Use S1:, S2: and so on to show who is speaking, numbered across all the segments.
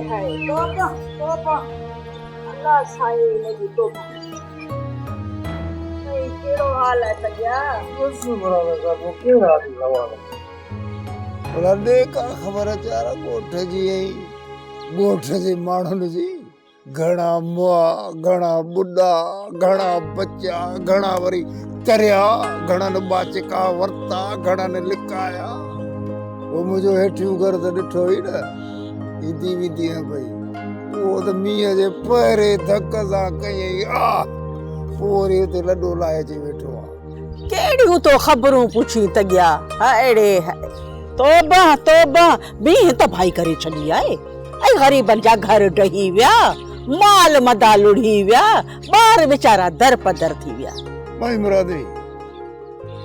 S1: High توبه توبه الله سائين هن جي توبه. سائين ڪهڙو حال آهي تڳيا؟
S2: بس مراد صاحب ڪهڙا ٿي سوال ڪيو. ڀلا ڏي ڪا خبر چار ڳوٺ جي ۽ ڳوٺ جي ماڻهن جي. گهڻا مئا، گهڻا ٻڏا، گهڻا بچيا، گهڻا وري تريا، گهڻن ٻاچڪا ورتا، گهڻن لڪايا. هو منهنجو هيٺيون گهر ته ڏٺو ئي نه، ايندي ويندي هئين پئي. اهو ته مينهن جي پهرين ڌڪ سان ڪيائين آه! پوء وري اتي لڏو لاهي اچي ويٺو آ.
S3: ڪهڙيون ٿو خبرون پڇين تڳيا، اڙي هاء! توبه توبه! مينهن تباهي ڪري ڇڏي آهي. ۽ غريبن جا گهر ڊهي ويا، مال مدا لڙهي ويا، ٻار ويچارا درپدر ٿي ويا.
S2: مائي مرادي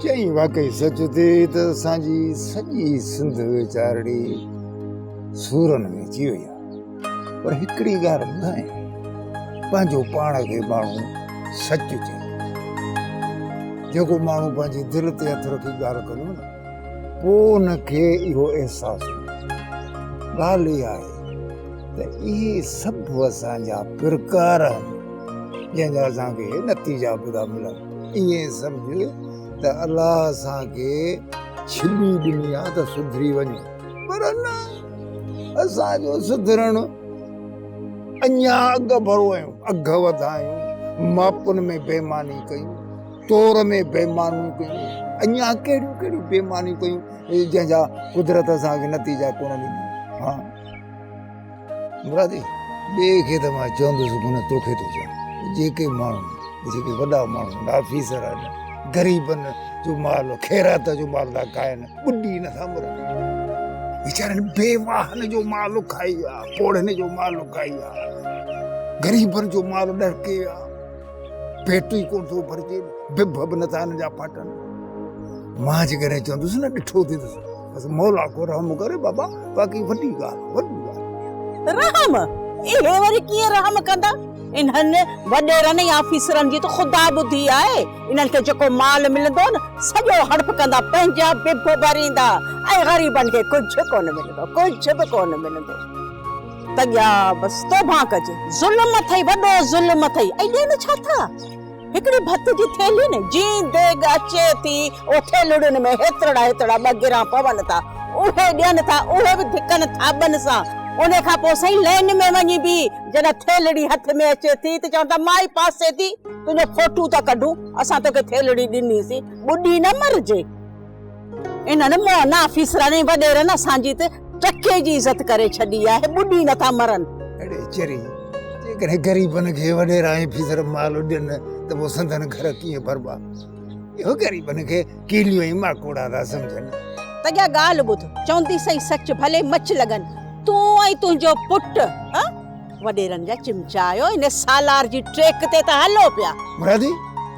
S2: چيائين واقعي سچ ٿي ته اسان جي سڄي سنڌ ويچارڙي سورن ۾ اچي وئي آهي پر هڪڙي ڳالهه ٻڌايان پنهنجو پاڻ کي ماڻهو سچ چئي جيڪو ماڻهو پنهنجي دل تي هٿ رکي ڳالهه ڪندو نه پوء ان کي اهو احساس هوندو. ڳالهه اها آهي ته اهي سڀ اسان جا پرڪار آهن، جنهن جا اسان کي نتيجا به ٿا ملن. ائين سمجهه ته الله اسان کي ڇٻي ڏني آهي ته سڌري وڃو، پر نه، اسان جو سڌرڻ اڃا اڳ ڀرو آهيون، اگهه وڌايون، ماپن ۾ بيماني ڪيون. تور ۾ بيمانيون ڪيون، اڃا ڪهڙيون ڪهڙيون بيمانيون ڪيون جنهن جا قدرت اسان کي نتيجا ڪونه ڏنا. ها مرادي ٻئي کي ته مان چوندس ڪونه توکي ٿو چوان جيڪي ماڻهو جيڪي وڏا ماڻهو آفيسر آهن غريبن جو مال خيرات جو مال ٿا کائن ٻڏي نٿا مرن ويچارن بيواهن جو مال کائي ويا پوڙهن جو مال کائي ويا غريبن جو مال ڏرڪي ويا پيٽ ئي ڪونه ٿو ڀرجي، بڀ به نٿا هنن جا ڦاٽن. مان جيڪڏهن چوندس نه ڏٺو ٿيندس، بس مولا ڪو رحم ڪري بابا، باقي وڏي ڳالهه، وڏي ڳالهه.
S3: رحم؟ اهي وري ڪيئن رحم ڪندا؟ انهن وڏيرن ۽ آفيسرن جي ته خدا ٻڌي آهي. انهن کي جيڪو مال ملندو نه، سڄو هڙپ ڪندا، پنهنجا بڀ ڀريندا ۽ غريبن کي ڪجهه ڪونه ملندو، ڪجهه به ڪونه ملندو. تڳيا بس توبهان ڪجي. ظلم اٿئي وڏو ظلم اٿئي ۽ ڏين ڇا ٿا؟ هڪڙي ڀت جي ٿيلهي نه جين ديڳ اچي ٿي او ٿيلهڙين ۾ هيترڙا هيترڙا ٻه گران پون ٿا اهي ڏين ٿا اهي به ڌڪن ٿاٻن سان انهي کان پوء سائين لين ۾ وڃي بيهه جڏهن ٿيلهڙي هٿ ۾ اچي ٿي ته چون ٿا مائي پاسي ٿي تنهنجو فوٽو ٿا ڪڍون اسان توکي ٿيلهڙي ڏني سين ٻڏي نه مرجي. انهن موهن آفيسرن ۽ وڏيرن اسان جي ته ٽڪي جي عزت ڪري ڇڏي آهي، ٻڏي نٿا مرن.
S2: اڙي چري، جيڪڏهن غريبن کي وڏيرا ۽ آفيسر مال ڏين ته پوء سندن گهر ڪيئن ڀربا؟ اهو غريبن کي ڪيليون ۽ ماڪوڙا ٿا سمجهن.
S3: تڳيا ڳالهه ٻڌ، چوندي سئي سچ ڀلي مچ لڳن، تون ۽ تنهنجو پٽ ها وڏيرن جا چمچا آهيو، ان سالار جي ٽريڪ تي ته هلو پيا.
S2: مرادي،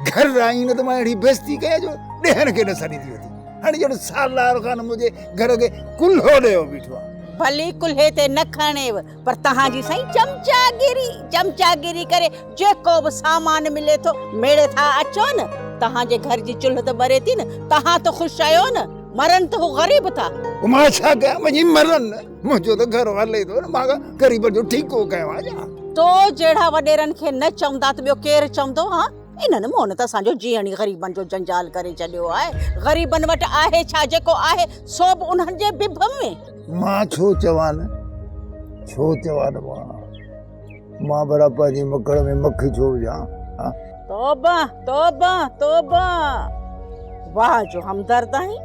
S2: گهر آئين نه ته مان اهڙي بيعزتي ڪيان جو ڏيهن کي نه سڏيندي هوندي. هاڻي ڄڻ سالار خان منهنجي گهر کي ڪلهو ڏيو بيٺو آهي.
S3: ڀلي ڪلهي تي نه کڻيو پر توهان جي سائين چمچاگيري، چمچاگيري ڪري جيڪو به سامان ملي ٿو ميڙي ٿا اچو نه. توهان جي گهر جي چلهه ته ٻري ٿي نه، توهان ته خوش آهيو نه، مرن ته هو غريب ٿا.
S2: مان ڇا ڪيان، وڃي مرن. منهنجو ته گهر هلي ٿو نه، مان غريبن جو ٺيڪو ڪيو آهي ڇا؟
S3: تو جهڙا وڏيرن کي نه چوندا ته ٻيو ڪير چوندو ها؟ انهن مون ته اسان جو جيئڻ ئي غريبن جو جنجال ڪري ڇڏيو آهي. غريبن وٽ آهي ڇا؟ جيڪو آهي سو به انهن جي بڀ ۾.
S2: مان ڇو چوان، ڇو چوان مان؟ مان ڀلا پنهنجي مکڻ ۾ مک ڇو وجهان؟ ها؟
S3: توبه توبه توبه! واهه جو همدرد آهين.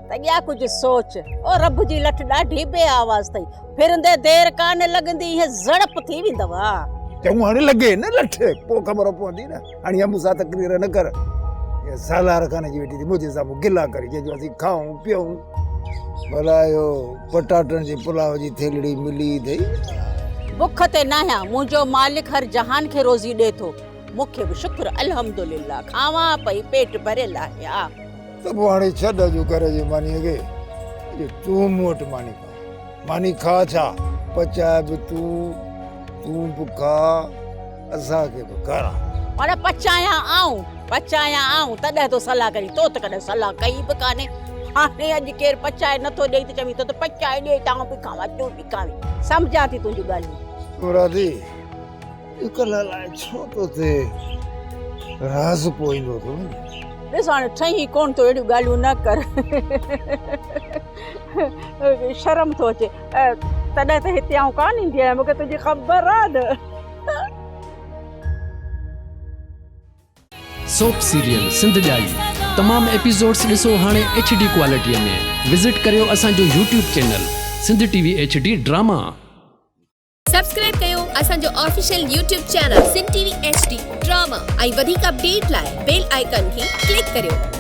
S3: ته ٻيا ڪجهه سوچ. او رب جي لٺ ڏاڍي بي آواز اٿئي. ڦرندي دير ڪانه لڳندي ايئن زڙپ ٿي ويندو ها.
S2: چڱو هاڻي لڳي نه لٺ پوء خبر پوندي نه. هاڻي اها مون سان تقرير نه ڪر. اها سالار خان جي ويٺي ٿي منهنجي سامهون گلا ڪري جنهن جو اسين کائون پيئون. ڀلا اهو پٽاٽن جي پلاء جي ٿيلهڙي ملي اٿئي؟
S3: بک تي ناهيان، منهنجو مالڪ هر جهان کي روزي ڏئي ٿو. مون کي به شڪر الحمدلله کاوان پئي پيٽ ڀريل آهي ها.
S2: ته پوء هاڻي ڇڏ اڄ گهر جي مانيء کي، اڄ تون مون وٽ ماني کاء. ماني کاء ڇا، پچاء به تون، تون به کاء، اسان کي به کاراء.
S3: معنيٰ پچايان آئون، پچايان آئون، تڏهن تو صلاح ڪرين، تو ته ڪڏهن صلاح ڪئي به ڪانهي. هاڻي اڄ ڪير پچائي نٿو ڏئي ته چوين ٿو ته پچائي ڏي ته آئون به کاوان تون به کاوين. سمجهان ٿي تنهنجون ڳالهيون.
S2: مرادي، اڄڪلهه الائي ڇو تو تي راضپو ايندو ٿو وڃي.
S3: ڏس هاڻي ٺهين ڪونه ٿو اهڙيون ڳالهيون نه ڪر. شرم ٿو اچي. تڏهن ته هتي آئون ڪانه ايندي آهيان مون کي تنهنجي خبر آهي نه.
S4: سوپ سيريل سنڌ ڄائي تمام ايپيسوڊس ڏسو هاڻي ايڇ ڊي ڪوالٽي ۾ وزٽ ڪريو اسان جو YouTube channel Sindh T V H D drama.
S5: Subscribe ڪيو اسان جو official YouTube channel Sindh T V H D drama ۽ وڌيڪ اپڊيٽ لاء بيل آئيڪان کي ڪلڪ ڪريو.